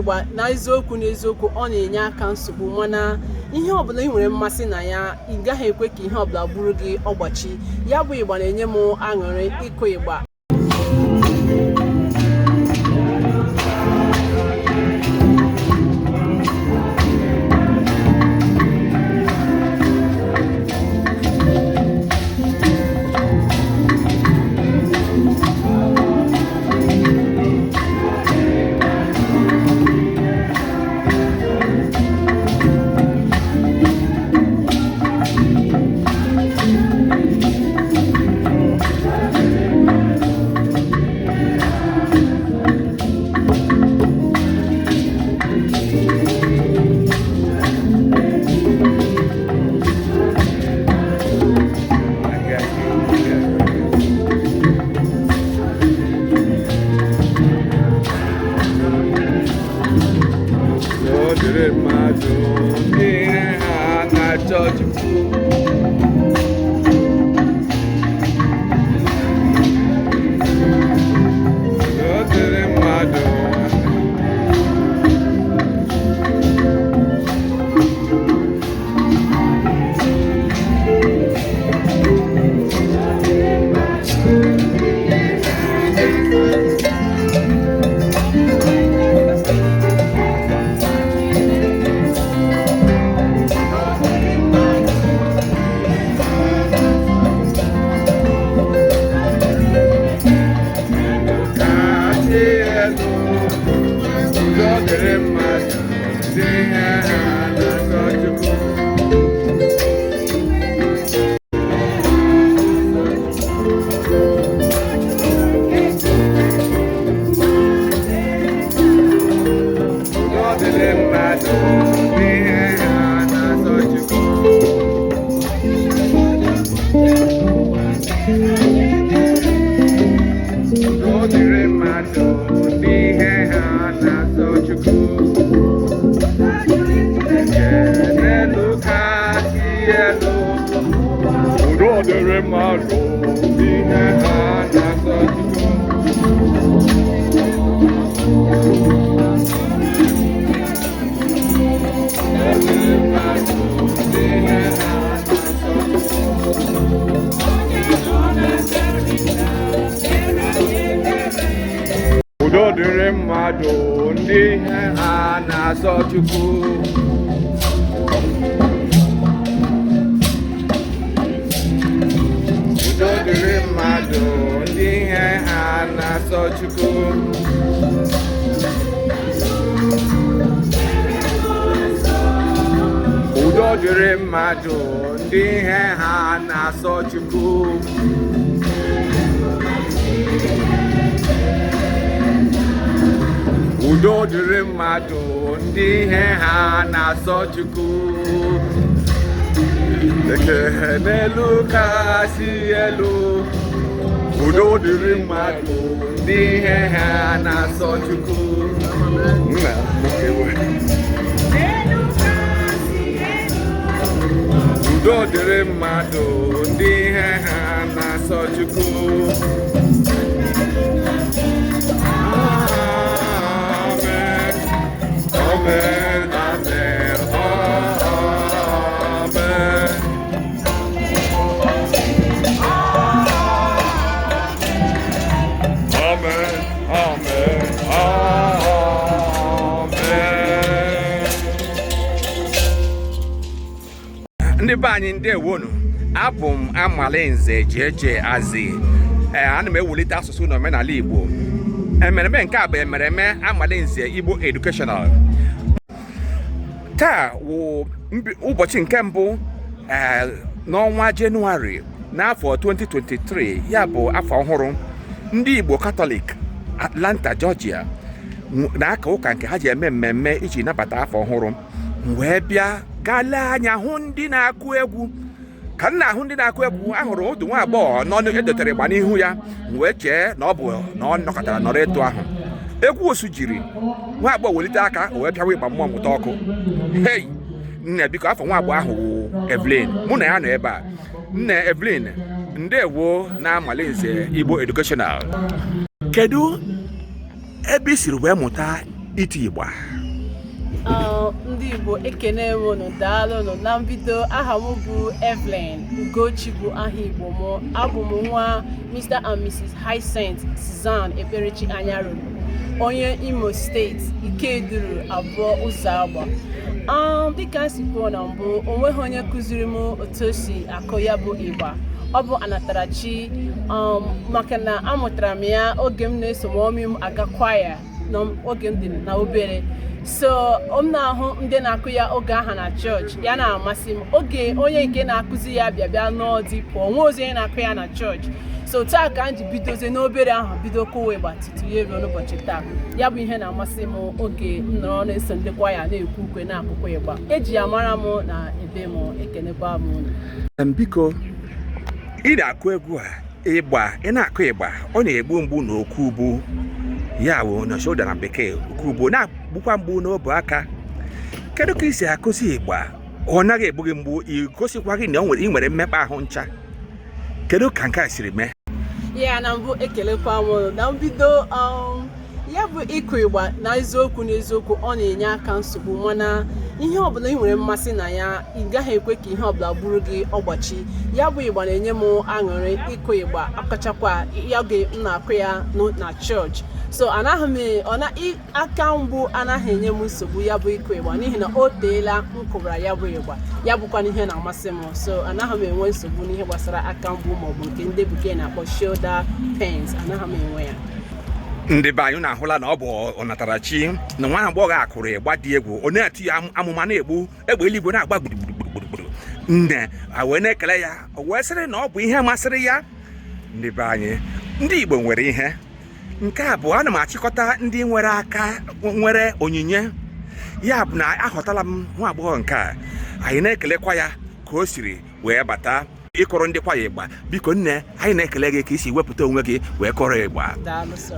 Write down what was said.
Ịgba na eziokwu n'eziokwu, ọ na-enye aka nsogbu, mana ihe ọbụla ị nwere mmasị na ya, ị gaghị ekwe ka ihe ọbụla bụrụ gị ọgbachi. Ya bụ ịgba na-enye m aṅụrị ịkụ ịgba. Ọ dịrị mmadụ ndị ihe ha na-achọ Chukwu. Ọ dịrị mmadụ. Kasị elu, udo dịrị mmadụ ndị ihe ha na-achọ Chukwu. Udo dịrị mmadụ ndị ihe ha na-asọ Chukwu. Udo dịrị mmadụ ndị ihe ha na-asọ Chukwu. N'elu kasị elu, udo dịrị mmadụ ndị ihe ha na-asọ Chukwu. Udo dịrị mmadụ ndị ihe ha na-asọ Chukwu. Udo dịrị mmadụ ndị ihe ha na-asọ Chukwu. Udo dịrị mmadụ ndị ihe ha na-asọ Chukwu. Udo dịrị mmadụ ndị ihe ha na-asọ Chukwu. Udo dịrị mmadụ ndị ihe ha na-asọ Chukwu. Ekele n'elu kasị elu. Udo dịrị mmadụ ndị ihe ha na-asọ Chukwu. Nna nwoke we. Udo dịrị mmadụ ndị ihe ha na-asọ Chukwu. Amen. Amen. Amen. Amen. Amen. Amen. Amen. Ndị be anyị, ndewonu. Abụ m Amalinze Jeje Azi. Ee, ana m ewulite asụsụ na omenala Igbo. Emereme nke a bụ emereme Amalinze Igbo Educational. Taa wụ ụbọchị nke mbụ n'ọnwa Jenụwarị n'afọ 2023, ya bụ afọ ọhụrụ. Ndị Igbo Katọlik Atlanta, Georgia na-aka ụka nke ha ji eme mmemme iji nabata afọ ọhụrụ. M wee bịa gaa lee anya hụ ndị na-akụ egwu. Ka m na-ahụ ndị na-akụ egwu, ahụrụ otu nwa agbọghọ nọ edotere ịgba n'ihu ya. M wee chee na ọ bụ na ọ nọkọtara nọrọ etu ahụ. Egwu osu jiri nwa agbọghọ welite aka, o wee pịawa ịgba mmụọ mụta ọkụ. Hei nne, biko, afọ nwa agbọghọ ahụ wụ Evelyn. Mụ na ya nọ ebe a. Nne Evelyn, ndewo na Amalinze Igbo Educational. Kedu ebe i siri wee mụta Iti ịgba. Ndị Igbo, ekene m unu, daalụnụ. Na mbido, aha m bụ Evelyn Ugochi, bụ aha Igbo m. Abụ m nwa Mr. and Mrs. Hyacinth Suzanne Ekperechi Anyarụ, onye Imo Steeti, Ikeduru abụọ ụzọ agba. Dịka m si kwuo na mbụ, onweghị onye kụziri m otu o si akụ ya bụ ịgba. Ọ bụ anatarachi, maka na amụtara m ya oge m na-eso mọmị m aga kwaya n'oge m dị na obere. So m na-ahụ ndị na-akụ ya oge aha na chọọchị, ya na-amasị m. Oge onye nke na-akụzi ya bịa bịa n'ọdị pụọ, nwe ozi onye na-akụ ya na chọọchị. So taa ka m ji bidozie n'obere ahụ, bido kụwa ịgba tutu ya eruo n'ụbọchị taa. Ya bụ ihe na-amasị m. Oge m nọrọ na-eso ndị kwaya na-ekwu ukwe, na-akụkwa ịgba, eji ya mara m na ebe m. Ekenekwa m unu. Biko, ị na-akụ egwu a, ịgba, ị na-akụ ịgba, ọ na-egbu mgbu n'okwu ubu, ya bụ na shoulder na bekee. Okwu ubu na-agbukwa mgbu n'obu aka. Kedu ka ị si akụzi ịgba ọ naghị egbu gị mgbu, i gosikwa gị na o nwere ị nwere mmekpa ahụ ncha? Kedu ka nke a siri mee? Ya na mbụ, ekelekwa m unu. Na mbido, ya bụ ịkụ ịgba, na eziokwu n'eziokwu, ọ na-enye aka nsogbu, mana ihe ọbụla ị nwere mmasị na ya, ị gaghị ekwe ka ihe ọbụla bụrụ gị ọgbachi. Ya bụ ịgba na-enye m aṅụrị ịkụ ịgba, ọkachakwa ya oge m na-akụ ya na chọọchị. So anaghị m ọ na aka mgbu anaghị enye m nsogbu ya bụ ịkụ ịgba, n'ihi na o teela m kụbara ya bụ ịgba, ya bụkwa ihe na-amasị m. So anaghị m enwe nsogbu n'ihe gbasara aka mgbu maọbụ nke ndị bekee na-akpọ shoulder pains, anaghị m enwe ya. Ndị be anyị na-ahụla na ọ bụ ọnatarachi na nwa agbọghọ a kụrụ ịgba dị egwu. Ọ na-eti ya amụma, na-egbu egbe eluigwe, na-agba gburugburu. Nne a wee na-ekele ya, o wee sịrị na ọ bụ ihe masịrị ya. Ndị be anyị, ndị Igbo nwere ihe nke a bụ ana m achịkọta ndị nwere aka, nwere onyinye. Ya bụ na ahọtala m nwa agbọghọ nke a. Anyị na-ekelekwa ya ka o siri wee bata ịkọrọ ndị kwaya ịgba. Biko nne, anyị na-ekele gị ka i si wepụta onwe gị wee kọrọ ịgba. Daalụ sir.